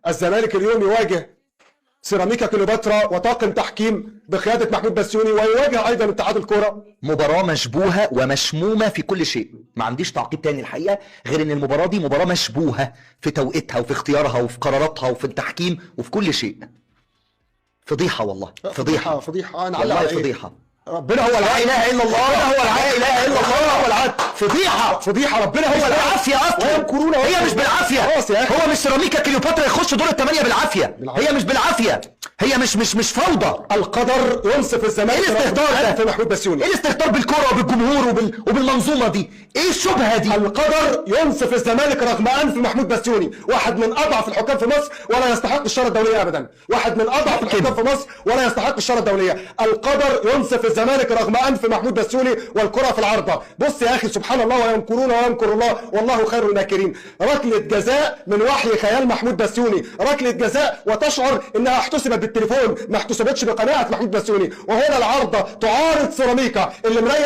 الزمالك اليوم يواجه سيراميكا كليوباترا وطاقم تحكيم بقيادة محمود بسيوني، ويواجه ايضا اتحاد الكره. مباراة مشبوهة ومشمومة في كل شيء. ما عنديش تعقيب تاني الحقيقة غير ان المباراة دي مباراة مشبوهة في توقيتها وفي اختيارها وفي قراراتها وفي التحكيم وفي كل شيء. فضيحة والله، فضيحة. فضيحة. انا والله على إيه؟ فضيحة. ربنا هو لا العدل. اله الا الله، ربنا هو العدل. لا اله الا الله، هو العدل. فضيحة. فضيحة. ربنا هو مش العدل. بالعافية اصلا، ويمكرون هي مش بالعافية. خلاص يا اخي. هو مش سيراميكا كليوباترا يخش دور الثمانية بالعافية. بالعافية. هي مش بالعافية، هي مش فوضى. القدر ينصف الزمالك. ايه الاستهتار ده؟ في محمود بسيوني. ايه الاستهتار بالكرة وبالجمهور وبالمنظومة دي؟ ايه الشبهة دي؟ القدر ينصف الزمالك رغم انف محمود بسيوني، واحد من اضعف الحكام في مصر ولا يستحق الشارة الدولية ابدا، واحد من اضعف الحكام في مصر ولا يستحق الشارة الدولية. القدر ينصف الزمالك رغم انف محمود بسيوني والكره في العارضة. بص يا اخي، سبحان الله، ويمكرون ويمكر الله والله خير الماكرين. ركلة جزاء من وحي خيال محمود بسيوني، ركلة جزاء وتشعر انها احتسبت بالتليفون، ما احتسبتش بقناعه محمود بسيوني. وهنا العارضة تعارض سيراميكا اللي مريح.